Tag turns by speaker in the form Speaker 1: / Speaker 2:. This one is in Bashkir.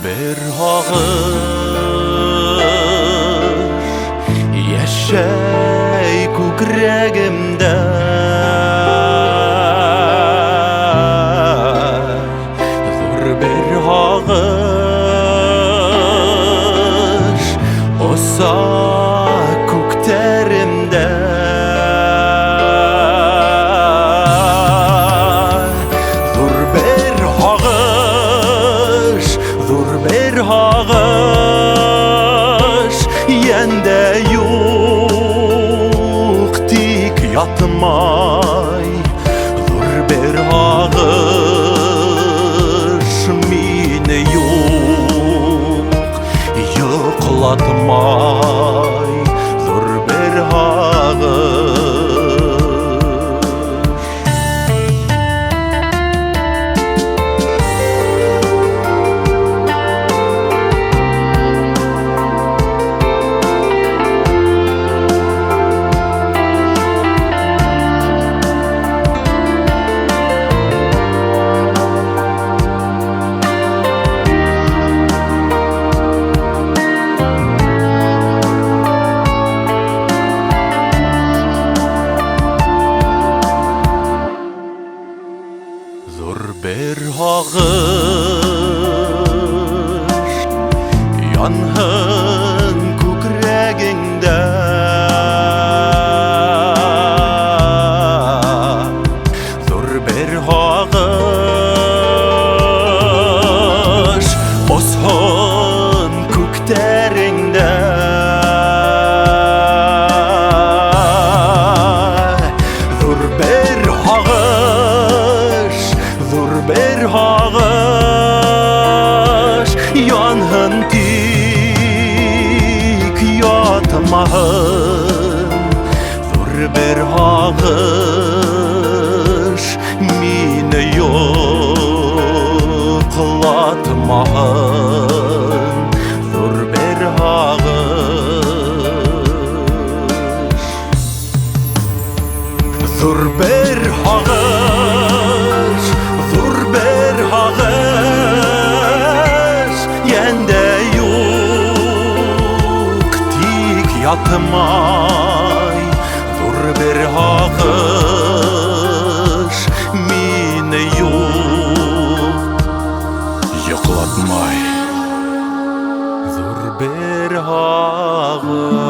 Speaker 1: бер һағыш йәшәй күкрәгемдә, ҙур бер һағыш оса күктәремдә. Ҙур бер һағыш, ҙур бер һағыш йәндә юҡ, тик ятмай. Ҙур бер һағыш мине юҡ, йоҡлатмай. Ҙур бер һағыш. Ҙур бер һағыш янһын күкрәгеңдә, ҙур бер һағыш осһон күктәреңдә. Ҙур бер һағыш, ҙур бер һағыш янһын, тик ятмаһын. Ҙур бер һағыш мине йоҡлатмаһын. Ҙур бер һағыш. Ҙур бер һағыш, ҙур бер һағыш йәндә юҡ, тик ятмай. Ҙур бер һағыш мине юҡ, йоҡлатмай. Ҙур бер һағыш.